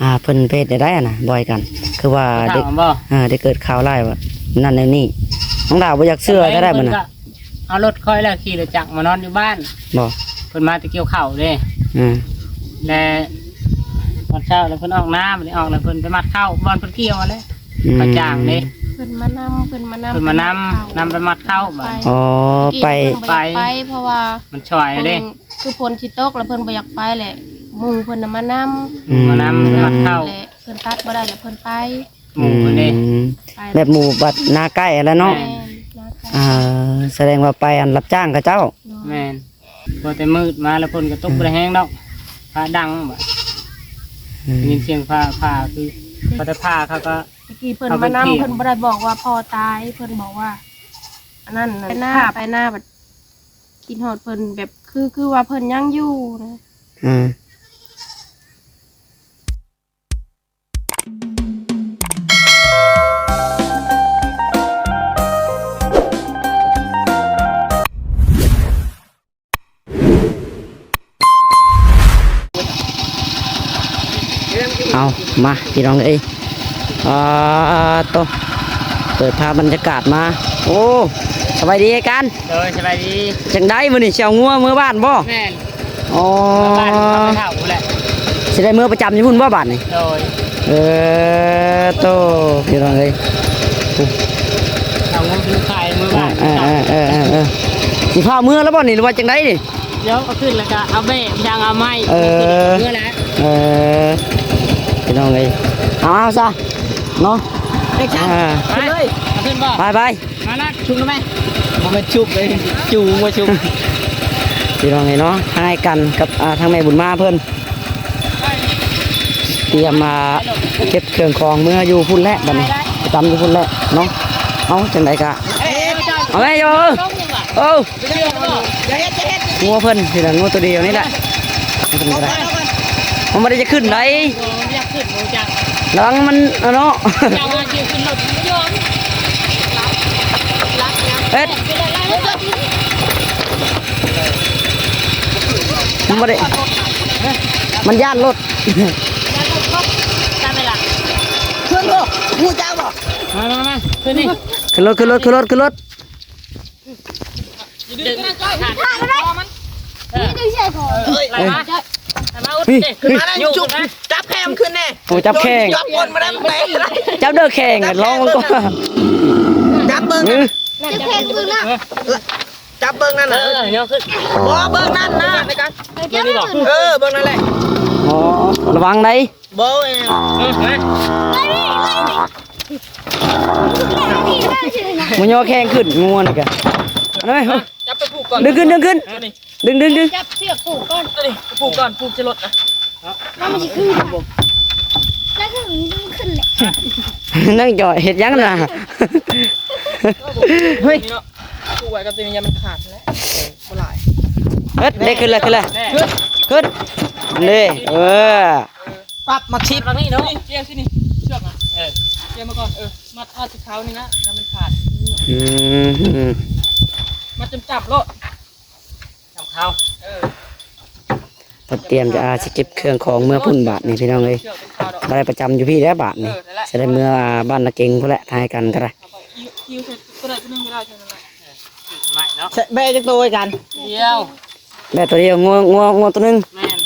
ອ່າ ເພິ່ນໄປເຮັດແນວໃດຫັ້ນນະ ບ່ອຍກັນ ຄືວ່າໄດ້ ເຖົ້າຫັ້ນບໍ່? ເອີ ໄດ້ເກີດຂ່າວຮ້າຍວ່ານັ້ນແນວນີ້ ນ້ອງດາວບໍ່ຢາກເຊື່ອເທົ່າໃດມື້ນະ. ເອົາລົດຂ້ອຍແລ້ວຂີ່ລົດຈັກມານອນຢູ່ບ້ານ. ບໍ່ ເພິ່ນມາແຕ່ກ່ຽວເຂົ້າເດ້. ອືມ ແລະ ຕອນເຊົ້າແລ້ວເພິ່ນອອກນາ ບັດນີ້ອອກແລ້ວເພິ່ນໄປມັດເຂົ້າບ່ອນເພິ່ນກ່ຽວຫັ້ນແຫຼະ. ອືມ ເຂົ້າຈ້າງເດ້. ເພິ່ນມານຳ ເພິ່ນມານຳ ເພິ່ນມານຳ ນຳໄປມັດເຂົ້າ. ອໍ ໄປ ເພິ່ນບໍ່ຢາກໄປ ເພາະວ່າມັນຊ່ອຍເດ້. ຄືຝົນຊິຕົກແລ້ວເພິ່ນບໍ່ຢາກໄປແຫຼະ ໝູ່ເພິ່ນນະມານຳ. ອືມ ມານຳ ມານຳເຂົ້າ ແລະ ເພິ່ນຕັດບໍ່ໄດ້ແລ້ວເພິ່ນໄປ. ໝູ່ເພິ່ນເດ້. ອືມ ໄປ ແບບໝູ່ບັດນາໃກ້ຫັ້ນແຫຼະເນາະ. ແມ່ນ ນາໃກ້. ອ່າ ສະແດງວ່າໄປອັນຮັບຈ້າງເຂົາເຈົ້າ. ໂດຍ ແມ່ນ. ພໍແຕ່ມືດມາແລ້ວຝົນກໍຕົກ ອືມ ບໍ່ໄດ້ແຮງດອກ ຟ້າດັງ. ອືມ ໄດ້ຍິນສຽງຟ້າຜ່າ ຄືຟ້າແຕ່ຜ່າ ເຂົາກໍ ແຕ່ກີ້ເພິ່ນມານຳ ເພິ່ນບໍ່ໄດ້ບອກວ່າພໍ່ຕາຍ ເພິ່ນບອກວ່າອັນນັ້ນ ໄປນາ ໄປນາ ບັດຄິດຮອດເພິ່ນ ແບບ ຄື ຄືວ່າເພິ່ນຍັງຢູ່ນະ. ອືມ ເອົາ ມາ ພີ່ນ້ອງເອີຍ ອ່າ ໂຕ ເປີດພາບບັນຍາກາດມາ. ໂອ້ ສະບາຍດີອ້າຍການ. ໂດຍ ສະບາຍດີ. ຈັ່ງໃດມື້ນີ້ ຊິເອົາງົວເມືອບ້ານບໍ່? ແມ່ນ. ອໍ ບ້ານເຂົາໄປເຖົ້າພຸ້ນແຫຼະ. ຊິໄດ້ເມືອປະຈຳຢູ່ພຸ້ນບໍ່ບາດນີ້? ໂດຍ. ເອີ ໂຕ ພີ່ນ້ອງເອີຍ ເອົາງົວໄປຂາຍເມືອບ້ານ. ເອີ ເອີ ເອີ ຊິພາເມືອແລ້ວບໍ່ນີ້ ຫຼືວ່າຈັ່ງໃດນີ້? ດຽວເອົາຂຶ້ນແລ້ວກໍເອົາແບກ ຊ່າງເອົາໄມ້. ເອີ ເມືອແລ້ວ. ເອີ ພີ່ນ້ອງເອີຍ ເອົາ ເອົາຊະເນາະ. ເອົາຂຶ້ນເລີຍ. ເອົາຂຶ້ນບໍ່? ໄປ ໄປ. ມາລະ ຊຸກໄດ້ໄໝ? ບໍ່ແມ່ນຊຸກເດ້ ຈູງວ່າຊຸກ. ພີ່ນ້ອງເອີຍເນາະ ທາງອ້າຍກັນກັບ ອ່າ ທາງແມ່ບຸນມາເພິ່ນ ຕຽມມາເກັບເຄື່ອງຂອງເມືອຢູ່ພຸ້ນແຫຼະ ບັດນີ້ໄປຕຳຢູ່ພຸ້ນແຫຼະເນາະ. ເອົາ ຈັ່ງໃດກະ ເອົາແມ່ໂຍ. ໂອ້ ງົວເພິ່ນ ພີ່ນ້ອງ ງົວໂຕດຽວນີ້ແຫຼະ. ມັນບໍ່ໄດ້ຈະຂຶ້ນໃດ ລະວັງມັນ ເອົາເນາະ. ເຮັດ ມັນບໍ່ໄດ້ ມັນຢ້ານລົດ. ຂຶ້ນບໍ່? ຮູ້ຈັກບໍ່? ມາ ມາ ມາ ຂຶ້ນນີ້ ຂຶ້ນລົດ ຂຶ້ນລົດ ຂຶ້ນລົດ ຂຶ້ນລົດ. ດຶງຂາດຄໍມັນ. ເອີ ໄລ່ມາ ໄລ່ມາ ອຸດ ນີ້ ຂຶ້ນມາແລ້ວ ຍົກຂຶ້ນມາ ຈັບແຂ້ງມັນຂຶ້ນແນ່. ໂອ້ ຈັບແຂ້ງ ຈັບກົ້ນມາໄດ້ ຈັບເດີແຂ້ງ ລອງມັນກ່ອນ. ຈັບເບິ່ງ ຈັບແຂ້ງເບິ່ງນະ ຈັບເບິ່ງນັ້ນນະ. ເອີ ຍົກຂຶ້ນ ບໍ່ ເບິ່ງນັ້ນນະ ໃນການ ເອີ ເບິ່ງນັ້ນແຫຼະ. ອໍ ລະວັງໄດ໋. ບໍ່ ເອີ ມາຍໍແຂ້ງຂຶ້ນ ງົວນີ້ກະ ອັນນັ້ນ ຈັບໄປຜູກກ່ອນ ດຶງຂຶ້ນ ດຶງຂຶ້ນ ເອີ ນີ້ ດຶງ ດຶງ ດຶງ ຈັບເຊືອກຜູກກ່ອນ ເອີ ນີ້ຜູກກ່ອນ ຜູກໃສ່ລົດນະ ແລ້ວມັນຊິຂຶ້ນ ແລ້ວຄືມັນຂຶ້ນແຫຼະ. ນັ່ງຈ່ອຍເຮັດຫຍັງນະ? ເຮີ້ຍ ຜູກໄວ້ກັບຕົວນີ້ ຢ່າມັນຂາດແຫຼະ ບໍ່ຫຼາຍ. ເຮັດ ໄດ້ຂຶ້ນແລ້ວ ຂຶ້ນແລ້ວ ຂຶ້ນ ຂຶ້ນ ນີ້ ເອີ. ປັບມາທິບ ນີ້ເນາະ ນີ້ ຈຽງຊິນີ້ ເຊືອກນະ ເອີ ຈຽງມາກ່ອນ ເອີ ມັດຜ້າສີຂາວນີ້ນະ ຢ່າມັນຂາດ. ອືມ ມັດຈ້ຳໆໂລດ ຈ້ຳຂາວ ເອີ ເພິ່ນຕຽມຈະ ອ່າ ຊິເກັບເຄື່ອງຂອງເມືອພຸ້ນບາດນີ້ ພີ່ນ້ອງເອີຍ. ເຊືອກເປັນຂາວດອກ ບໍ່ໄດ້ປະຈຳຢູ່ພີ້ແລ້ວບາດນີ້ ເອີ ນັ້ນແຫຼະ ຊິໄດ້ເມືອ ອ່າ ບ້ານນາເກັງພຸ້ນແຫຼະ ທາງອ້າຍກັນກໍໄດ້. ຄິວໃສ່ຕົວໃດຕົວໜຶ່ງກໍໄດ້ ເທົ່ານັ້ນແຫຼະ ເອີ ແບະຈັກໂຕອ້າຍກັນ? ດຽວ ແບະໂຕດຽວ ງົວ ງົວ ງົວໂຕໜຶ່ງ ແມ່ນ.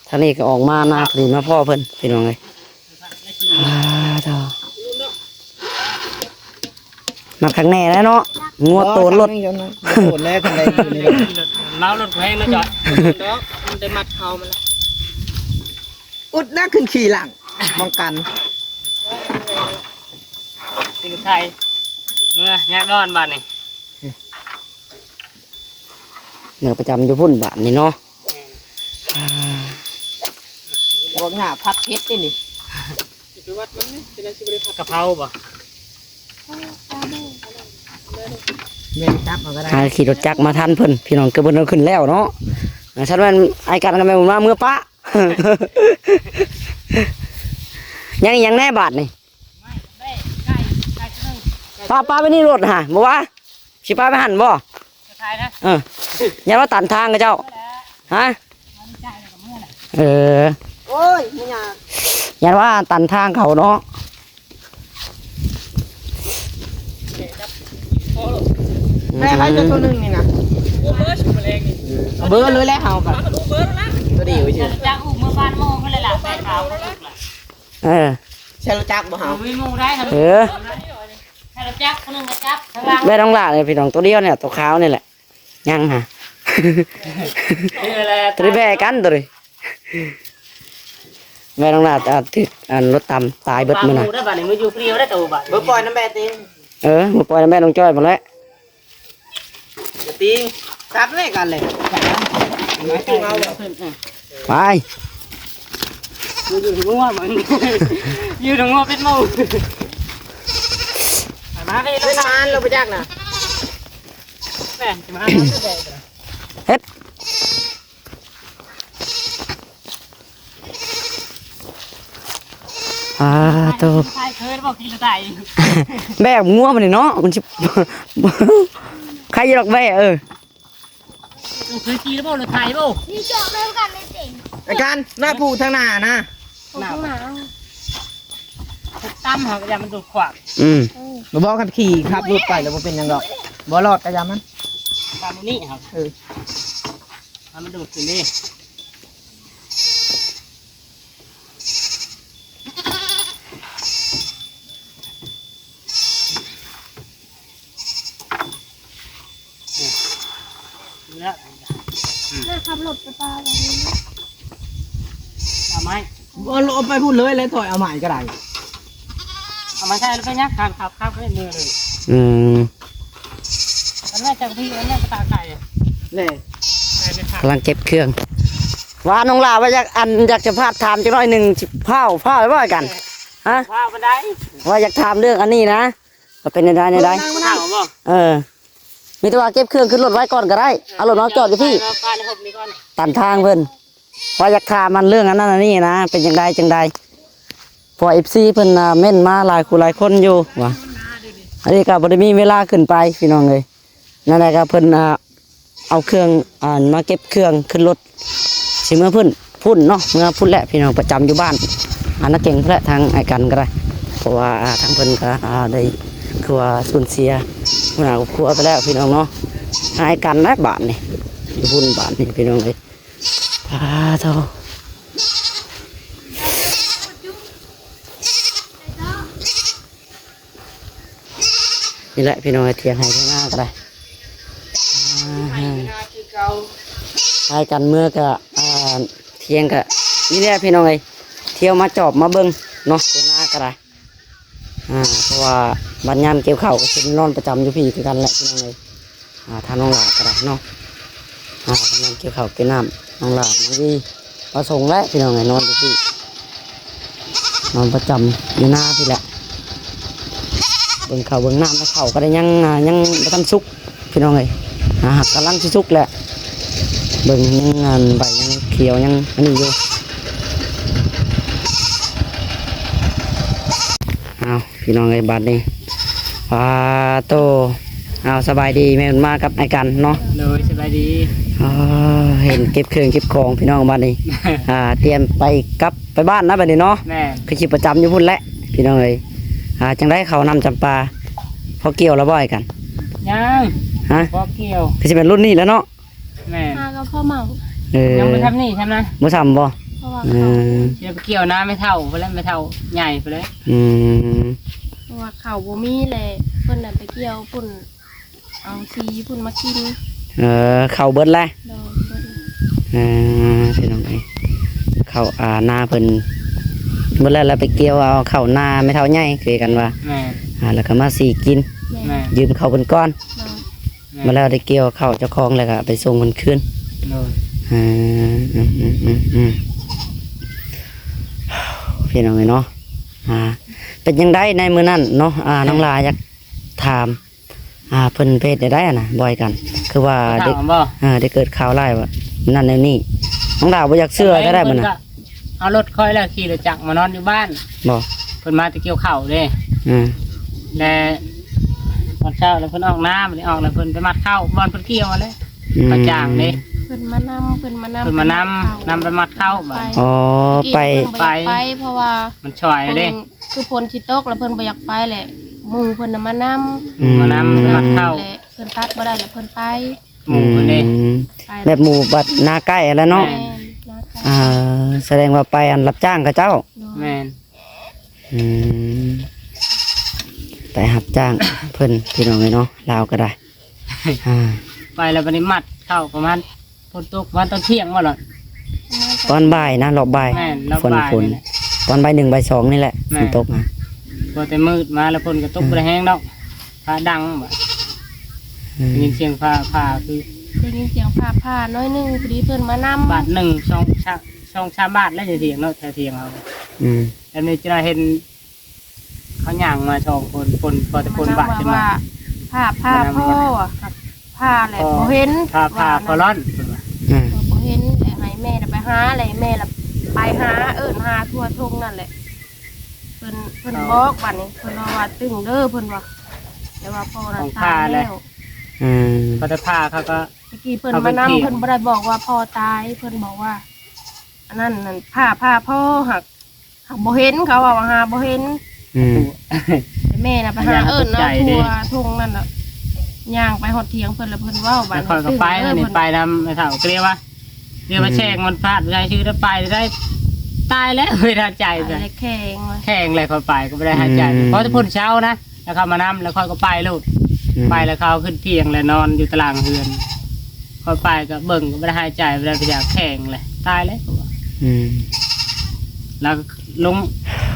ທາງນີ້ກໍອອກມານາ ພໍດີມາພໍ້ເພິ່ນ ພີ່ນ້ອງເອີຍ. ອ່າ ເຈົ້າ ມັກຄັກແນ່ແລ້ວເນາະ ງົວໂຕນລົດ ໂຕນແລ້ວ ຄັນໃດຢູ່ນີ້ ເມົາລົດແຮງເນາະ ຈອຍ ດອກ ມັນໄດ້ມັດເຂົ້າມັນລະ ອຸດນະ ຂຶ້ນຂີ່ຫຼັງ ປ້ອງກັນ ກິນໄຂ່ ເມືອຍາກນອນບາດນີ້. ເມືອປະຈຳຢູ່ພຸ້ນບາດນີ້ເນາະ. ອ່າ ບອກຫຍ້າຜັດເຜັດເດ້ນີ້ ຊິໄປວັດມັນນີ້ ເປັນຫຍັງຊິບໍ່ໄດ້ຜັດ? ກະເພົາບໍ່? ແມ່ນຈັບເອົາກໍໄດ້ ຫາຂີ່ລົດຈັກມາທັນເພິ່ນ ພີ່ນ້ອງ ເກືອບເພິ່ນເອົາຂຶ້ນແລ້ວເນາະ. ອ່າ ຊັ້ນແມ່ນອ້າຍກັນກັບແມ່ບຸນມາເມືອປະ ຍັງອີຫຍັງແນ່ບາດນີ້? ປະ ປະໄວ້ນີ້ໂລດຫາ ບໍ່ວ່າ ຊິປະໄປຫັ້ນບໍ່? ເອີ ຢ້ານວ່າຕັນທາງເຂົາເຈົ້າ ຮະ? ເອີ ໂອ້ຍ ບໍ່ຍາກ ຢ້ານວ່າຕັນທາງເຂົາເນາະ. ແມ່ໃຜເຈົ້າໂຕໜຶ່ງນີ້ນະ ເບີເລີຍແຫຼະເຮົາກໍ ໂຕດຽວຊື່ ຈາກອຸເມືອບ້ານໂມເພິ່ນແຫຼະ ແມ່ຂາວ ເອີ ໃຊ່ຮູ້ຈັກບໍ່ເຮົາ ເອີ ໃຫ້ຮູ້ຈັກ ຜູ້ໜຶ່ງກໍຈັບ ແມ່ນ້ອງຫຼ້ານີ້ພີ່ນ້ອງ ໂຕດຽວນີ້ແຫຼະ ໂຕຂາວນີ້ແຫຼະ ຍັງຫາ ໂຕນີ້ແບກັນໂຕນີ້ ແມ່ນ້ອງຫຼ້າ ອ່າ ຖືກ ອັນ ລົດຕຳຕາຍເບິດມື້ນະ ບາດນີ້ ມື້ຢູ່ຜູ້ດຽວໄດ້ໂຕບາດ ບໍ່ປ່ອຍນຳແບຕິ ເອີ ບໍ່ປ່ອຍນຳແບນ້ອງຈ້ອຍພຸ້ນແຫຼະ ຢ່າຕີ ຈັບແນ່ກັນເລີຍ ໄປ ຢູ່ເທິງຫົວມັນ ຢູ່ເທິງຫົວເປັນໝູ່ ມາເລີຍ ເປັນມານ ລົງໄປຈັກນະ ແມ່ນມານ ເຮັດ ອ່າ ໂຕ ໄປເຄີຍບໍ່ຂີ່ລົດໄຖ ແບກງົວມານີ້ເນາະ ມັນຊິ ໃຄດອກແບ ເອີ ເຄີຍຂີ່ແລ້ວບໍ່ລົດໄຖບໍ່ ນີ້ເຈາະແມ່ນກັນເດ້ ອາການໜ້າຜູ້ທາງໜ້ານະ ຜູ້ທາງໜ້າ ຕຳເຮົາກໍຢ່າມັນໂດດຂວາງ ອືມ ບໍ່ ຄັນຂີ່ຂັບລົດໄປແລ້ວບໍ່ເປັນຫຍັງດອກ ບໍ່ລອດກໍຢ່າມັນ ຕຳນີ້ເຮົາ ເອີ ໃຫ້ມັນໂດດຂຶ້ນເດ້ ນີ້ແຫຼະ ແມ່ຂັບລົດໄປປ່າ ເອົາໄມ້ ເອົາ ເອົາໄປພຸ້ນເລີຍ ແລ້ວຖອຍເອົາໄມ້ກໍໄດ້ ເອົາມາໃສ່ແລ້ວໄປຍັກທາງຂັບ ຂັບໄປເມືອເລີຍ ອືມ ອັນນັ້ນຈັກພີ່ ອັນນັ້ນກໍຕາໄກ່ ແນ່ ກຳລັງເກັບເຄື່ອງ ວ່ານ້ອງຫຼ້າວ່າຢາກ ອັນ ຢາກຈະພາດຖາມຈັກໜ້ອຍໜຶ່ງ ພ້າວ ພ້າວໄດ້ບໍ່ກັນ ຮະ ພ້າວປານໃດ ວ່າຢາກຖາມເລື່ອງອັນນີ້ນະ ວ່າເປັນແນວໃດ ແນວໃດ ເອີ ມີແຕ່ວ່າເກັບເຄື່ອງຂຶ້ນລົດໄວ້ກ່ອນກໍໄດ້ ເອົາລົດມາຈອດຢູ່ພີ້ ຕັນທາງເພິ່ນ ວ່າຢາກຖາມມັນເລື່ອງອັນນັ້ນອັນນີ້ນະ ເປັນຈັ່ງໃດຈັ່ງໃດ ເພາະວ່າເອັຟຊີເພິ່ນ ອ່າ ເມັ້ນມາຫຼາຍຄູ່ຫຼາຍຄົນຢູ່ວ່າ ອັນນີ້ກໍບໍ່ໄດ້ມີເວລາຂຶ້ນໄປພີ່ນ້ອງເອີຍ ນັ້ນແຫຼະກໍເພິ່ນ ອ່າ ເອົາເຄື່ອງ ອັນ ມາເກັບເຄື່ອງຂຶ້ນລົດ ຊິເມືອພຸ້ນ ພຸ້ນເນາະ ເມືອພຸ້ນແຫຼະພີ່ນ້ອງ ປະຈຳຢູ່ບ້ານ ອັນ ນາເກັງພຸ້ນແຫຼະ ທາງອ້າຍກັນກໍໄດ້ ເພາະວ່າ ອ່າ ທາງເພິ່ນກໍ ອ່າ ໄດ້ ຄືວ່າສູນເສຍຫົວໜ້າຄອບຄົວໄປແລ້ວພີ່ນ້ອງເນາະ ອ້າຍກັນແຫຼະບາດນີ້ ຢູ່ພຸ້ນບາດນີ້ພີ່ນ້ອງເອີຍ ປາໂທ ນີ້ແຫຼະພີ່ນ້ອງ ຖຽງໄຮ່ຖຽງນາກໍໄດ້ ອ່າ ພາກັນເມືອກໍ ອ່າ ຖຽງກໍ ນີ້ແຫຼະພີ່ນ້ອງເອີຍ ທ່ຽວມາຈອບມາເບິ່ງເນາະ ຖຽງນາກໍໄດ້ ອ່າ ເພາະວ່າບັດຍາມກ່ຽວເຂົ້າກໍຊິນອນປະຈຳຢູ່ພີ້ຄືກັນແຫຼະພີ່ນ້ອງເອີຍ ອ່າ ທາງນ້ອງຫຼ້າກໍໄດ້ເນາະ ອ່າ ກຳລັງກ່ຽວເຂົ້າກ່ຽວນ້ຳ ນ້ອງຫຼ້າ ນ້ອງວີ ປະສົງແຫຼະພີ່ນ້ອງເອີຍ ນອນຢູ່ພີ້ ນອນປະຈຳຢູ່ນາພີ້ແຫຼະ ເບິ່ງເຂົ້າເບິ່ງນ້ຳ ແລ້ວເຂົ້າກໍໄດ້ຍັງ ອ່າ ຍັງບໍ່ທັນສຸກພີ່ນ້ອງເອີຍ ອ່າ ຫາກກຳລັງຊິສຸກແຫຼະ ເບິ່ງຍັງ ອັນ ໃບຍັງຂຽວ ຍັງອັນນີ້ຢູ່ ອ້າວ ພີ່ນ້ອງເອີຍ ບາດນີ້ ປາໂຕ ອ້າວ ສະບາຍດີ ແມ່ບຸນມາກັບອ້າຍກັນເນາະ ໂດຍ ສະບາຍດີ ອໍ ເຫັນເກັບເຄື່ອງເກັບຂອງພີ່ນ້ອງ ບາດນີ້ ອ່າ ຕຽມໄປກັບໄປບ້ານນະ ບາດນີ້ເນາະ ແມ່ນ ຄືຊິປະຈຳຢູ່ພຸ້ນແຫຼະພີ່ນ້ອງເອີຍ ອ່າ ຈັ່ງໃດເຂົ້ານຳຈຳປາ ພໍກ່ຽວແລ້ວບໍ່ອ້າຍກັນ ຍັງ ຮະ ພໍກ່ຽວ ຄືຊິແມ່ນລຸ້ນນີ້ແຫຼະເນາະ ແມ່ນ ຫາກໍພໍເໝົາ ເອີ ຍັງບໍ່ທຳນີ້ທຳນະ ບໍ່ທຳບໍ່ ເພາະວ່າ ອືມ ເຂົາ ຊິໄປກ່ຽວນາແມ່ເຖົ້າພຸ້ນແຫຼະ ແມ່ເຖົ້າໃຫຍ່ພຸ້ນແຫຼະ ອືມ ເພາະວ່າເຂົາບໍ່ມີແຫຼະ ເພິ່ນນະໄປກ່ຽວພຸ້ນ ເອົາສີພຸ້ນມາກິນ ເອີ ເຂົ້າເບິດແລ້ວ ໂດຍ ເບິດ ເອີ ພີ່ນ້ອງເອີຍ ເຂົ້າ ອ່າ ນາເພິ່ນເບິດແລ້ວ ແລ້ວໄປກ່ຽວເອົາເຂົ້ານາແມ່ເຖົ້າໃຫຍ່ຄືກັນວ່າ ແມ່ນ ອ່າ ແລ້ວກໍມາສີກິນ ແມ່ນ ຢືມເຂົ້າເພິ່ນກ່ອນ ໂດຍ ແມ່ນ ມາແລ້ວໄດ້ກ່ຽວເຂົ້າເຈົ້າຂອງແລ້ວກໍໄປສົ່ງເພິ່ນຄືນ ໂດຍ ເອີ ອືມ ອືມ ອືມ ອືມ ພີ່ນ້ອງເອີຍເນາະ ອ່າ ເປັນຈັ່ງໃດໃນມື້ນັ້ນເນາະ ອ່າ ນ້ອງຫຼ້າຢາກຖາມ ອ່າ ເພິ່ນເຮັດໄດ້ຫັ້ນນະ ບໍ່ອ້າຍກັນ ຄືວ່າໄດ້ ເອີ ໄດ້ເກີດຂ່າວຮ້າຍວ່ານັ້ນແນວນີ້ ນ້ອງຫຼ້າບໍ່ຢາກເຊື່ອເທົ່າໃດມື້ນັ້ນ ເພິ່ນກໍເອົາລົດຂ້ອຍແລ້ວ ຂີ່ລົດຈັກມານອນຢູ່ບ້ານ ບໍ່ ເພິ່ນມາແຕ່ກ່ຽວເຂົ້າເດ້ ອືມ ແລະ ຕອນເຊົ້າແລ້ວເພິ່ນອອກນາ ບາດນີ້ອອກແລ້ວເພິ່ນໄປມັດເຂົ້າ ບ່ອນເພິ່ນກ່ຽວຫັ້ນແຫຼະ ອືມ ເຂົ້າຈ້າງເດ້ ເພິ່ນມານຳ ເພິ່ນມານຳ ເພິ່ນມານຳ ໄປໝັດເຂົ້າ ນຳໄປໝັດເຂົ້າບາດ ອໍ ໄປ ໄປ ເພິ່ນບໍ່ຢາກໄປ ເພາະວ່າ ມັນຊ່ອຍເດ້ ເພິ່ນ ຄືຝົນຊິຕົກ ແລ້ວເພິ່ນບໍ່ຢາກໄປແຫຼະ ໝູ່ເພິ່ນນະມານຳ ອືມ ມານຳ ໄປໝັດເຂົ້າ ແລະ ເພິ່ນຕັດບໍ່ໄດ້ ແລ້ວເພິ່ນໄປ ໝູ່ເພິ່ນເດ້ ອືມ ໄປ ແບບໝູ່ບັດນາໃກ້ຫັ້ນແຫຼະເນາະ ແມ່ນ ນາໃກ້ ອ່າ ສະແດງວ່າໄປອັນຮັບຈ້າງເຂົາເຈົ້າ ໂດຍ ແມ່ນ ອືມ ໄປຮັບຈ້າງເພິ່ນ ພີ່ນ້ອງເອີຍເນາະ ລາວກໍໄດ້ ອ່າ ໄປແລ້ວບັດນີ້ໝັດເຂົ້າປະມານ ຝົນຕົກປະມານຕອນທ່ຽງບໍ່ລະ ຕອນບ່າຍນະ ຮອບບ່າຍ ແມ່ນ ຮອບບ່າຍ ຝົນ ຝົນ ນີ້ແຫຼະ ຕອນບ່າຍໜຶ່ງບ່າຍສອງນີ້ແຫຼະ ແມ່ນ ຝົນຕົກມາ ພໍແຕ່ມືດມາແລ້ວ ຝົນກໍຕົກ ອືມ ບໍ່ໄດ້ແຮງດອກ ຟ້າດັງບາດ ອືມ ໄດ້ຍິນສຽງຟ້າຜ່າ ຄືໄດ້ຍິນສຽງຟ້າຜ່າໜ້ອຍໜຶ່ງ ພໍດີເພິ່ນມານຳ ບາດໜຶ່ງ ສອງ ສາມ ສອງສາມບາດແລ້ວ ຢູ່ທ່ຽງເນາະ ແຖວທ່ຽງເຮົາ ອືມ ແລ້ວນີ້ຈະໄດ້ເຫັນ ເຂົາຍ່າງມາສອງຄົນ ຄົນ ພໍແຕ່ຄົນບາດຂຶ້ນມາ ວ່າ ຟ້າຜ່າພໍ ວ່າ ຜ່າແຫຼະ ພໍ ບໍ່ເຫັນ ຟ້າຜ່າພໍລ້ອນ ເພິ່ນວ່າ ອືມ ເອີ ບໍ່ເຫັນ ແລ້ວໃຫ້ແມ່ລະໄປຫາ ແລ້ວແມ່ລະໄປຫາ ເອີ້ນຫາທົ່ວທົ່ງນັ້ນແຫຼະ ເພິ່ນ ເພິ່ນບອກບາດນີ້ ເພິ່ນວ່າ ວ່າຕຶງເດີ ເພິ່ນວ່າ ແຕ່ວ່າພໍ່ນັ້ນຕາຍແລ້ວ ອືມ ພໍແຕ່ຜ່າເຂົາກໍ ຕະກີ້ເພິ່ນມານຳ ເພິ່ນບໍ່ໄດ້ບອກວ່າພໍ່ຕາຍ ເພິ່ນບອກວ່າ ອັນນັ້ນນັ້ນ ຜ່າ ຜ່າພໍ ຫາກ ຫາກບໍ່ເຫັນ ເຂົາເວົ້າວ່າຫາບໍ່ເຫັນ ອືມ ແຕ່ແມ່ນະໄປຫາເອີ້ນເອົາທົ່ວທົ່ງນັ້ນນະ ຍ່າງໄປຮອດຖຽງເພິ່ນ ແລ້ວເພິ່ນເວົ້າ ບາດນີ້ຂ້ອຍກໍໄປ ເອີ ນີ້ໄປນຳແມ່ເຖົ້າ ກໍເລີຍວ່າ ເລີຍວ່າ ອືມ ແຊ່ງມັນພາດບໍ່ໄດ້ຊື່ ໄດ້ໄປໄດ້ ຕາຍແລ້ວ ເວລາໃຈ ຕາຍແລ້ວ ແຂງ ແຂງແລ້ວ ຂ້ອຍໄປກໍບໍ່ໄດ້ຫາຍໃຈ ອືມ ພໍແຕ່ເພິ່ນເຊົານະ ແລ້ວເຂົາມານຳ ແລ້ວຂ້ອຍກໍໄປໂລດ ອືມ ໄປແລ້ວເຂົາຂຶ້ນຖຽງ ແລ້ວນອນຢູ່ຕາລ່າງເຮືອນ ຂ້ອຍໄປກໍເບິ່ງກໍບໍ່ໄດ້ຫາຍໃຈ ບໍ່ໄດ້ໄປຢາກແຂງແຫຼະ ຕາຍແລ້ວ ອືມ ແລ້ວລົງ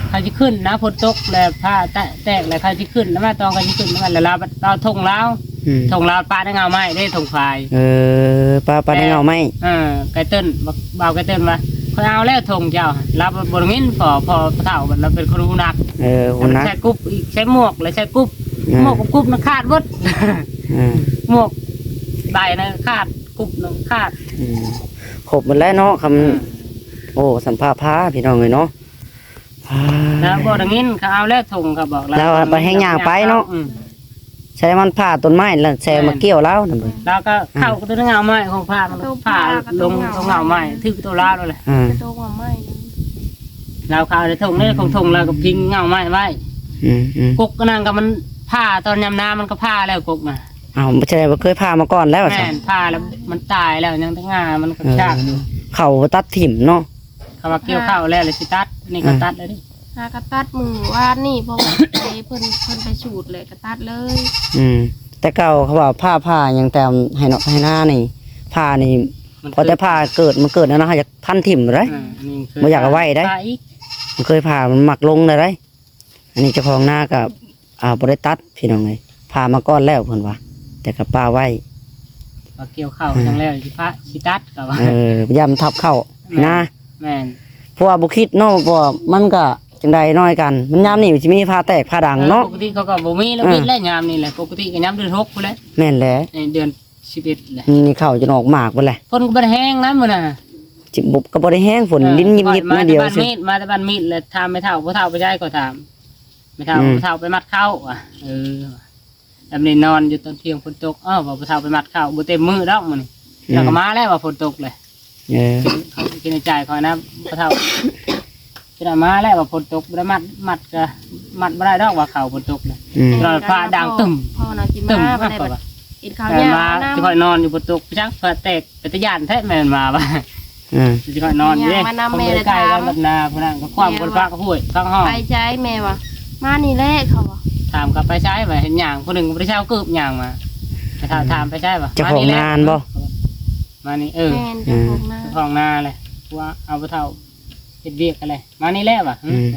ເຂົາຊິຂຶ້ນນະ ຝົນຕົກແລ້ວຟ້າແຕະ ແຕກແລ້ວ ເຂົາຊິຂຶ້ນນະ ມາຕອນເຂົາຊິຂຶ້ນນະ ແລ້ວລາວເອົາຖົງລາວ ອືມ ຖົງລາວປະໃນເຫງົ້າໄມ້ເດ້ ຖົງຝາຍ ເອີ ປະ ປະໃນເຫງົ້າໄມ້ ເອີ ໄກ່ເຕີນ ບ່າວໄກ່ເຕີນວ່າ ຂ້ອຍເອົາແລ້ວຖົງເຈົ້າ ລາວບໍ່ໄດ້ຍິນ ພໍ່ ພໍ່ເຖົ້າລາວເປັນຄົນຫູໜັກ ເອີ ຫູໜັກ ໃສ່ກຸບອີກ ໃສ່ໝວກ ແລ້ວໃສ່ກຸບ ເອີ ໝວກກັບກຸບນະຂາດເບິດ ເອີ ໝວກໄດ້ນະຂາດ ກຸບນະຂາດ ອືມ ຄົບໝົດແລ້ວເນາະ ຄຳ ເອີ ໂອ້ ສ່ຳຟ້າຜ່າ ພີ່ນ້ອງເອີຍເນາະ ອ່າ ລາວບໍ່ໄດ້ຍິນ ເຂົາເອົາແລ້ວຖົງ ເຂົາບອກລາວ ລາວໄປແຮ່ງຍ່າງໄປເນາະ ອືມ ໃສ່ມັນຜ່າຕົ້ນໄມ້ ແລ້ວໃສ່ມາກ່ຽວລາວນັ້ນ ລາວກໍເຂົ້າ ອ່າ ກັບຕົ້ນເຫງົ້າໄມ້ຂອງຜ່າ ມັນກໍຜ່າລົງຕົ້ນເຫງົ້າໄມ້ ຖືກໂຕລາວນັ້ນແຫຼະ ອ່າ ໂຕເຫງົ້າໄມ້ ລາວເຂົ້າໃນຖົງນີ້ ອືມ ຂອງຖົງລາວກໍພິງເຫງົ້າໄມ້ໄວ້ ອືມໆ ກົກອັນນັ້ນກໍມັນຜ່າຕອນຍາມນາ ມັນກໍຜ່າແລ້ວກົກນະ ອ້າວ ບໍ່ໃຊ່ວ່າເຄີຍຜ່າມາກ່ອນແລ້ວ ແມ່ນ ຊະ ຜ່າແລ້ວມັນຕາຍແລ້ວ ຍັງແຕ່ງ່າມັນກໍຊາກຢູ່ ເອີ ເຂົາບໍ່ຕັດຖິ້ມເນາະ ເຂົາວ່າກ່ຽວເຂົ້າແລ້ວ ແລ້ວຊິຕັດ ນີ້ກໍ ອ່າ ຕັດແລ້ວເດ້ ຫາກໍຕັດມື້ວານນີ້ ເພາະວ່າໄປເພິ່ນ ເພິ່ນໄປສູດແຫຼະ ກໍຕັດເລີຍ ອືມ ແຕ່ເກົ່າເຂົາວ່າຜ່າ ຜ່າຫຍັງແຕ່ໄຮ່ນອກໄຮ່ນານີ້ ຜ່ານີ້ ມັນ ພໍແຕ່ຜ່າເກີດ ມັນເກີດແລ້ວເນາະ ເຮົາຢາກພັນຖິ້ມເລີຍ ອ່າ ບໍ່ຢາກເອົາໄວ້ເດ້ ມັນເຄີຍຜ່າ ມັນມັກລົງເລີຍ ອັນນີ້ເຈົ້າຂອງນາກໍ ອ່າ ບໍ່ໄດ້ຕັດພີ່ນ້ອງເອີຍ ຜ່າມາກ່ອນແລ້ວເພິ່ນວ່າ ແຕ່ກໍປະໄວ້ ວ່າກ່ຽວເຂົ້າ ອ່າ ຈັ່ງແລ້ວຊິປະ ຊິຕັດກໍວ່າ ເອີ ຢ້ານມັນທັບເຂົ້າ ແມ່ນ ນະ ແມ່ນ ເພາະວ່າບໍ່ຄິດເນາະ ເພາະວ່າມັນກໍຈັ່ງໃດໜ້ອຍກັນ ມັນຍາມນີ້ຊິມີຟ້າແຕກຟ້າດັງເນາະ ເອີ ປົກກະຕິເຂົາກໍບໍ່ມີແລ້ວ ອ່າ ວິດແລ້ວຍາມນີ້ແຫຼະ ປົກກະຕິກໍຍາມເດືອນຫົກພຸ້ນແຫຼະ ແມ່ນແຫຼະ ໃນເດືອນສິບເອັດແຫຼະ ນີ້ເຂົ້າຈົນອອກໝາກພຸ້ນແຫຼະ ຝົນກໍບໍ່ໄດ້ແຮງນຳມື້ນະ ຊິບໍ່ ກໍບໍ່ໄດ້ແຮງ ຝົນ ເອີ ລິນຍິບໆ ມາດຽວ ມາແຕ່ບ້ານມີດ ມາແຕ່ບ້ານມີດ ແລ້ວຖາມແມ່ເຖົ້າ ພໍ່ເຖົ້າໄປໃສ ກໍຖາມ ແມ່ເຖົ້າ ອືມ ແມ່ເຖົ້າໄປມັດເຂົ້າວ່າ ເອີ ແລ້ວມື້ນີ້ນອນຢູ່ຕອນທ່ຽງຝົນຕົກ ເອີ ວ່າພໍ່ເຖົ້າໄປມັດເຂົ້າ ບໍ່ເຕັມມື້ດອກມື້ນີ້ ອືມ ແລ້ວກໍມາແລ້ວວ່າຝົນຕົກເລີຍ ເອີ ຄິດໃນໃຈຂ້ອຍນະ ພໍ່ເຖົ້າ ຄິດວ່າມາແລ້ວວ່າຝົນຕົກ ບໍ່ໄດ້ມັດ ມັດກໍມັດບໍ່ໄດ້ດອກວ່າເຂົ້າຝົນຕົກເລີຍ ອືມ ລອຍຟ້າດັງຕຶ້ມ ພໍ່ນະຊິມາ ຕຶ້ມ ບໍ່ໄດ້ ເຫັນເຂົາ ແມ່ນ ຍ່າງ ວ່າ ນຳ ຊິຂ້ອຍນອນຢູ່ຝົນຕົກ ຈັກຟ້າແຕກ ເປັນຕາຢ້ານແທ້ ແມ່ນວ່າວ່າ ອືມ ຊິຂ້ອຍນອນຢູ່ເດ້ ຍ່າງມານຳແມ່ ເຂົາບໍ່ໄດ້ໃກ້ກັນ ລະຖາມ ກັບນາຜູ້ນັ້ນກໍຄວາມ ແມ່ ຄົນ ວ່າ ພາກະຫ້ວຍ ພາກຫ້ອງ ໄປໃສແມ່ວ່າ ມານີ້ແຫຼະ ເຂົາວ່າ ຖາມກໍໄປໃສວ່າ ເຫັນຍ່າງຜູ້ໜຶ່ງບໍ່ໄດ້ເຊົາເກີບຍ່າງມາ ແມ່ເຖົ້າ ອືມ ຖາມໄປໃສວ່າ ເຈົ້າຂອງນາບໍ່ ມານີ້ ເອີ ແມ່ນ ເຈົ້າຂອງນາ ເຈົ້າຂອງນາແຫຼະ ວ່າເອົາພໍ່ເຖົ້າເຮັດວຽກກັນແຫຼະ ມານີ້ແຫຼະວ່າ ອືມ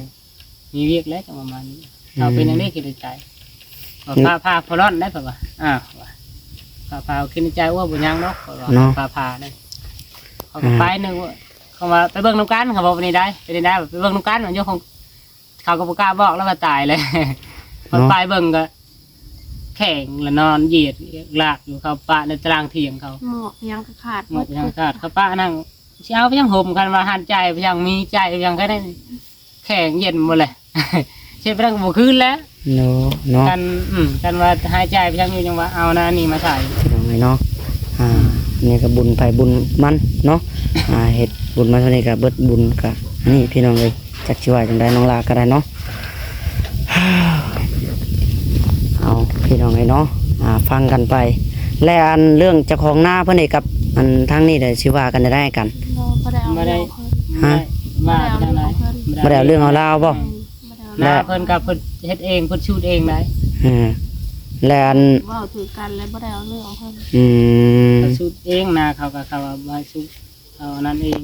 ມີວຽກແລ້ວ ກໍປະມານນີ້ ອືມ ເຮົາເປັນຫຍັງເດ້ ຄິດໃນໃຈ ວ່າ ອືມ ຟ້າຜ່າພໍລ້ອນໄດ້ ເຂົາວ່າ ອ້າວ ວ່າ ຟ້າຜ່າ ຄິດໃນໃຈ ໂອ້ ບໍ່ຍັງດອກ ເຂົາວ່າ ເນາະ ຟ້າຜ່າໄດ້ ເຂົາກໍ ອ່າ ໄປ ນຶກວ່າ ເຂົາວ່າໄປເບິ່ງນຳກັນ ເຂົາບອກວ່ານີ້ໄດ໋ ເປັນໄດ້ ໄປເບິ່ງນຳກັນ ມັນຢູ່ຂອງ ເຂົາກໍບໍ່ກ້າບອກແລ້ວວ່າຕາຍແລ້ວ ເນາະ ໄປເບິ່ງກໍແຂງລະນອນຢຽດລາກຢູ່ ເຂົາປະໃນຕາລ່າງຖຽງເຂົາ ໝວກຫຍັງກໍຂາດ ໝວກຫຍັງຂາດ ເຂົາປະນັ້ນ ຊິເອົາໄປຫຍັງຫົ່ມ ຄັນວ່າຫັນໃຈໄປຫຍັງ ມີໃຈໄປຫຍັງ ກໍໄດ້ແຂງເຢັນໝົດແຫຼະ ເຮັດໄປນັ້ນກໍບໍ່ຄືນແລ້ວ ເນາະ ເນາະ ຄັນ ອືມ ຄັນວ່າຫາຍໃຈໄປຫຍັງຢູ່ ຍັງວ່າເອົາໜ້ານີ້ມາໃສ່ ພີ່ນ້ອງເອີຍເນາະ ອ່າ ອືມ ນີ້ກໍບຸນໃຜບຸນມັນເນາະ ອ່າ ເຮັດບຸນມາເທົ່ານີ້ກໍເບິດບຸນກໍອັນນີ້ພີ່ນ້ອງເອີຍ ຈັກຊິວ່າຈັ່ງໃດ ນ້ອງຫຼ້າກໍໄດ້ເນາະ. ເອົາ ພີ່ນ້ອງເອີຍເນາະ ອ່າ ຟັງກັນໄປ. ແລະ ອັນເລື່ອງເຈົ້າຂອງນາເພິ່ນນີ້ກັບອັນທາງນີ້ໄດ້ຊິວ່າກັນໄດ້ກັນ? ບໍ່ ບໍ່ໄດ້ເອົາ ບໍ່ໄດ້ ເລື່ອງເພິ່ນ ຮະ? ບໍ່ໄດ້ເອົາເລື່ອງເອົາລາວບໍ່? ອືມ ບໍ່ໄດ້ເອົາເລື່ອງເອົາລາວ. ແລະ ນາເພິ່ນກໍເພິ່ນເຮັດເອງ ເພິ່ນສູດເອງໄດ້. ເອີ ແລະ ອັນ ເວົ້າຖືກກັນແລ້ວບໍ່ໄດ້ເອົາເລື່ອງເພິ່ນ. ອືມ ເພິ່ນສູດເອງ ນາເຂົາກໍເຂົາວ່າບໍ່ໃຫ້ສູດ ເອົາອັນນັ້ນເອງ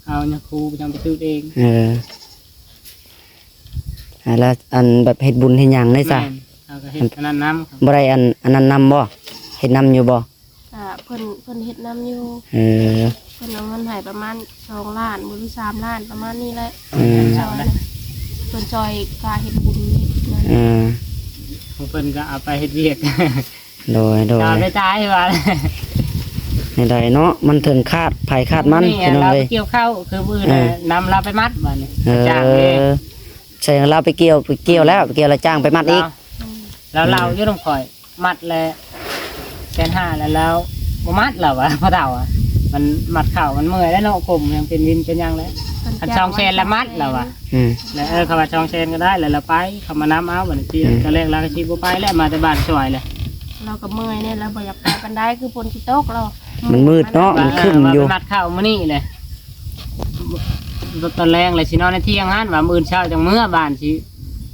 ເອົາຍາຄູຈັ່ງໄປສູດເອງ. ເອີ ແລ້ວອັນແບບເຮັດບຸນເຮັດຫຍັງໄດ້ຊະ? ແມ່ນ ເຮົາກໍເຮັດອັນນັ້ນນຳ. ບໍ່ໄດ້ອັນ ອັນນັ້ນນຳບໍ່? ເຮັດນຳຢູ່ບໍ່? ກະເພິ່ນ ເພິ່ນເຮັດນຳຢູ່. ເອີ ເພິ່ນເອົາເງິນໃຫ້ປະມານສອງລ້ານບໍ່ ຫຼື ສາມລ້ານ ປະມານນີ້ແຫຼະ. ອືມ ເພິ່ນຊ່ອຍນະ ເພິ່ນຊ່ອຍຄ່າເຮັດບຸນນີ້ນະ. ເອີ ຂອງເພິ່ນກໍເອົາໄປເຮັດວຽກ. ໂດຍ ໂດຍ ເອົາໄປຈ່າຍວ່າ ແນວໃດເນາະ ມັນເຖິງຄາດໃຜຄາດມັນ ພີ່ນ້ອງເອີຍ. ເອົາໄປກ່ຽວເຂົ້າ ຄືມື້ອື່ນ ເອີ ນຳລາວໄປມັດບາດນີ້. ເອີ ຈ້າງເດ້ ໃສ່ລາວໄປກ່ຽວ ໄປກ່ຽວແລ້ວ ໄປກ່ຽວແລ້ວຈ້າງໄປມັດອີກ. ລາວ ລາວ ລາວຢູ່ນຳຂ້ອຍ ມັດແລ້ວແສນຫ້າ ແລ້ວລາວບໍ່ມັດແລ້ວວ່າ ພໍ່ເຖົ້າວ່າ ມັນມັດເຂົ້າມັນເມື່ອຍແລ້ວເນາະ ກົ້ມຍັງເປັນວິນເປັນຫຍັງແລ້ວ. ເພິ່ນ ຄັນສອງແສນລະມັດລາວວ່າ. ອືມ ແລ້ວ ເອີ ເຂົາວ່າສອງແສນກໍໄດ້ ແລ້ວລາວໄປ ເຂົາມານຳເອົາ ບັດນີ້ ອືມ ຕອນແລກລາວກໍຊິບໍ່ໄປແລ້ວ ມາແຕ່ບ້ານຊ່ອຍແຫຼະ. ລາວກໍເມື່ອຍແດ່ ລາວບໍ່ຢາກໄປປານໃດ ຄືຝົນຊິຕົກລາວ. ມັນມືດເນາະ ມັນຄຶ້ມຢູ່ ວ່າໄປມັດເຂົ້າມື້ນີ້ແຫຼະ ຕອນແລງແຫຼະ ຊິນອນໃນທ່ຽງຫັ້ນ ວ່າມື້ອື່ນເຊົ້າຈັ່ງເມືອບ້ານ ຊິ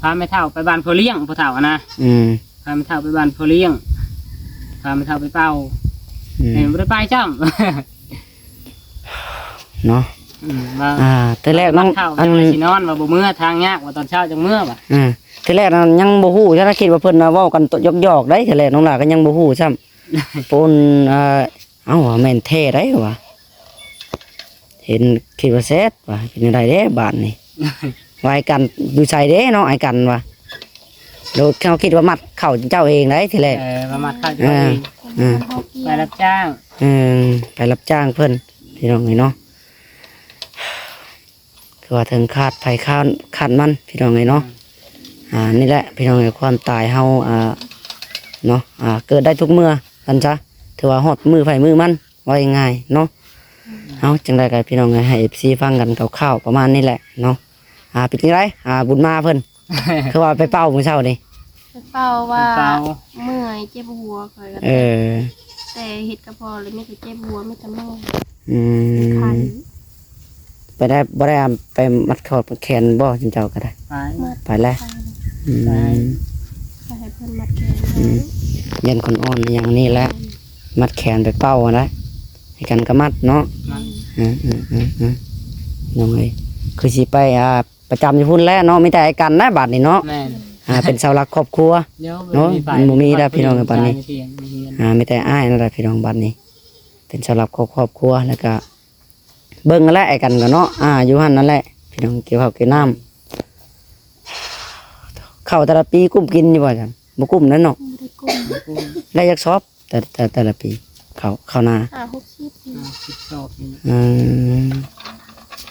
ພາແມ່ເຖົ້າໄປບ້ານພໍ່ລ້ຽງ ພໍ່ເຖົ້ານະ. ອືມ ພາແມ່ເຖົ້າໄປບ້ານພໍ່ລ້ຽງ ພາແມ່ເຖົ້າໄປເປົ່າ. ອືມ ແມ່ບໍ່ໄດ້ໄປຊ້ຳເນາະ. ອືມ ວ່າ ອ່າ ແຕ່ແລກນ້ອງ ອັນ ຊິນອນ ວ່າບໍ່ເມືອ ທາງຍາກ ວ່າຕອນເຊົ້າຈັ່ງເມືອວ່າ. ອ່າ ແຕ່ແລກນັ້ນຍັງບໍ່ຮູ້ ຖ້າຄິດວ່າເພິ່ນເວົ້າກັນຢອກໆໄດ໋ ແຕ່ແລກນ້ອງຫຼ້າກໍຍັງບໍ່ຮູ້ຊ້ຳ. ປູນ ອ່າ ເອົ້າ ວ່າແມ່ນແທ້ໄດ໋ວ່າ ເຫັນຄິດວ່າແຊດວ່າ ເປັນຈັ່ງໃດເດ້ບາດນີ້ ວ່າອ້າຍກັນຢູ່ໃສເດ້ເນາະ ອ້າຍກັນວ່າ ໂດຍເຮົາຄິດວ່າມັດເຂົ້າເຈົ້າເອງໄດ໋ທີແລກ. ເອີ ວ່າມັດເຂົ້າເຈົ້າເອງ. ເອີ ເອີ ໄປຮັບຈ້າງ. ເອີ ໄປຮັບຈ້າງເພິ່ນ ພີ່ນ້ອງເອີຍເນາະ. ຄືວ່າເຖິງຄາດໃຜຄາດ ຄາດມັນ ພີ່ນ້ອງເອີຍເນາະ. ອ່າ ນີ້ແຫຼະ ພີ່ນ້ອງເອີຍ ຄວາມຕາຍເຮົາ ອ່າ ເນາະ ອ່າ ເກີດໄດ້ທຸກເມື່ອ ວ່າຊັ້ນຊະ ຖືວ່າຮອດມື້ໃຜມື້ມັນ ເວົ້າງ່າຍໆເນາະ. ເອົາ ຈັ່ງໃດກໍພີ່ນ້ອງເອີຍ ໃຫ້ເອັຟຊີຟັງກັນຄ່າວໆປະມານນີ້ແຫຼະເນາະ. ອ່າ ເປັນຈັ່ງໃດ ອ່າ ບຸນມາເພິ່ນ ຄືວ່າໄປເປົ່າມື້ເຊົ້ານີ້? ໄປເປົ່າວ່າ ໄປເປົ່າ ເມື່ອຍເຈັບຫົວ ຂ້ອຍກໍ ເອີ ແຕ່ເຮັດກະເພາະແລ້ວມີແຕ່ເຈັບຫົວ ມີແຕ່ເມື່ອຍ. ອືມ ໄຂ້ ໄປໄດ້ ບໍ່ໄດ້ໄປມັດຂໍ້ມັດແຂນບໍ່ ເຈົ້າກໍໄດ້? ໄປ ໄປແລ້ວ. ໄປ ອືມ ໄປ ກໍໃຫ້ເພິ່ນມັດແຂນ. ອືມ ໃຫ້ ຢ້ານຄົນອ່ອນຫຍັງນີ້ແຫຼະ ອືມ ມັດແຂນໄປເປົ່າຫັ້ນແຫຼະ ໃຫ້ກັນກໍມັດເນາະ. ມັດ ອືມ ອືມ ອືມ ອືມ ນ້ອງເອີຍ ຄືຊິໄປ ອ່າ ປະຈຳຢູ່ພຸ້ນແຫຼະເນາະ ມີແຕ່ອ້າຍກັນນະບາດນີ້ເນາະ. ແມ່ນ ອ່າ ເປັນເສົາຫຼັກຄອບຄົວເນາະ. ບໍ່ມີໃຜ ມັນບໍ່ມີແລ້ວພີ່ນ້ອງ ບາດນີ້ ອ່າ ມີແຕ່ອ້າຍນັ້ນແຫຼະພີ່ນ້ອງ ບາດນີ້ເປັນເສົາຫຼັກຂອງຄອບຄົວ ແລ້ວກໍເບິ່ງຫັ້ນແຫຼະ ອ້າຍກັນກໍເນາະ ອ່າ ຢູ່ຫັ້ນນັ້ນແຫຼະພີ່ນ້ອງ ກ່ຽວເຂົ້າກ່ຽວນ້ຳ. ເຂົ້າແຕ່ລະປີກຸ້ມກິນຢູ່ບໍ່ຊັ້ນ? ບໍ່ກຸ້ມແລ້ວເນາະ. ບໍ່ໄດ້ກຸ້ມ ບໍ່ກຸ້ມ. ໄດ້ຈັກຊອບ ແຕ່ ແຕ່ ແຕ່ລະປີ ເຂົ້າ ເຂົ້ານາ? ຫ້າຫົກສິບ ຫ້າຫົກສິບຊອບນີ້. ອືມ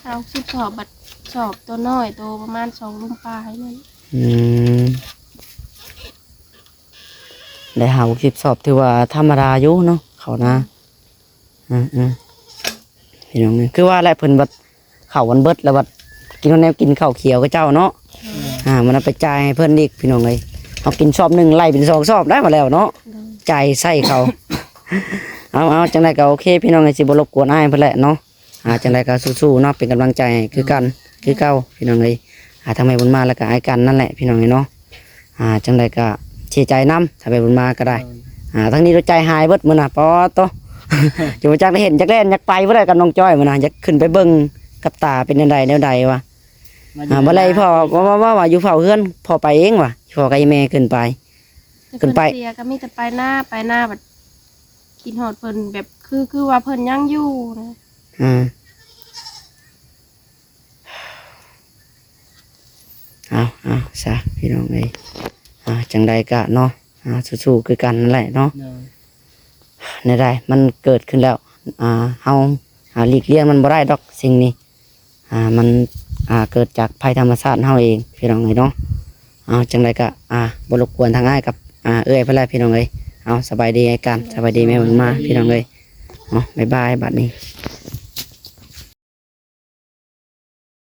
ຫ້າຫົກສິບຊອບ ບັດຊອບໂຕນ້ອຍ ໂຕປະມານສອງລຸ່ມປາຍນັ້ນ. ອືມ ໄດ້ຫ້າຫົກສິບຊອບ ຖືວ່າທຳມະດາຢູ່ເນາະ ເຂົ້ານາ. ອືມ ອືມ ອືມ ພີ່ນ້ອງເອີຍ ຄືວ່າແຫຼະ ເພິ່ນບັດ ເຂົ້າມັນເບິດແລ້ວບັດກິນແນວກິນເຂົ້າຂຽວຂະເຈົ້າເນາະ. ອືມ ອ່າ ມັນເອົາໄປຈ່າຍໃຫ້ເພິ່ນອີກ ພີ່ນ້ອງເອີຍ ເຮົາກິນຊອບໜຶ່ງໄລ່ເປັນສອງຊອບໄດ້ມາແລ້ວເນາະ. ໂດຍ ຈ່າຍໃສ່ເຂົາ. ເອົາ ເອົາ ຈັ່ງໃດກໍໂອເຄ ພີ່ນ້ອງເອີຍ ຊິບໍ່ລົບກວນອ້າຍເພິ່ນແຫຼະເນາະ. ອ່າ ຈັ່ງໃດກໍສູ້ໆເນາະ ເປັນກຳລັງໃຈໃຫ້ຄືກັນ ຄືເກົ່າ ພີ່ນ້ອງເອີຍ. ອ່າ ທັງແມ່ບຸນມາ ແລ້ວກໍອ້າຍກັນນັ້ນແຫຼະ ພີ່ນ້ອງເອີຍເນາະ. ອ່າ ຈັ່ງໃດກໍເສຍໃຈນຳ ຖ້າໄປບຸນມາກໍໄດ້. ໂດຍ ອ່າ ທັງນີ້ລົດໃຈຫາຍເບິດມື້ນະ ປອດໂຕ ຈະບໍ່ຈັກໄດ້ເຫັນ ຈັກແລ່ນ ຢາກໄປບໍ່ໄດ້ກັບນ້ອງຈ້ອຍມື້ນະ ຢາກຂຶ້ນໄປເບິ່ງກັບຕາ ເປັນແນວໃດແນວໃດວະ. ອ່າ ບໍ່ໄດ້ ພໍ່ວ່າ ວ່າ ວ່າ ວ່າຢູ່ເຝົ້າເຮືອນ ພໍ່ໄປເອງວະ ພໍ່ກັບອີ່ແມ່ຂຶ້ນໄປ ແຕ່ ຂຶ້ນໄປ ເພິ່ນເສຍກໍມີແຕ່ໄປນາ ໄປນາ ບັດຄິດຮອດເພິ່ນ ແບບຄື ຄືວ່າເພິ່ນຍັງຢູ່ນະ. ອ່າ ເອົາ ເອົາຊະ ພີ່ນ້ອງເອີຍ ອ່າ ຈັ່ງໃດກະເນາະ ອ່າ ສູ້ໆຄືກັນນັ້ນແຫຼະເນາະ. ໂດຍ ແນວໃດມັນເກີດຂຶ້ນແລ້ວ ອ່າ ເຮົາ ອ່າ ຫຼີກລ່ຽງມັນບໍ່ໄດ້ດອກສິ່ງນີ້ ອ່າ ມັນ ອ່າ ເກີດຈາກໄພທຳມະຊາດເຮົາເອງ ພີ່ນ້ອງເອີຍເນາະ. ເອົາ ຈັ່ງໃດກະ ອ່າ ບໍ່ລົບກວນທາງອ້າຍກັບ ອ່າ ເອື້ອຍເພິ່ນແຫຼະ ພີ່ນ້ອງເອີຍ. ເອົາ ສະບາຍດີອ້າຍກັນ ສະບາຍດີແມ່ບຸນມາ ພີ່ນ້ອງເອີຍ. ເນາະ ບາຍບາຍ ບາດນີ້.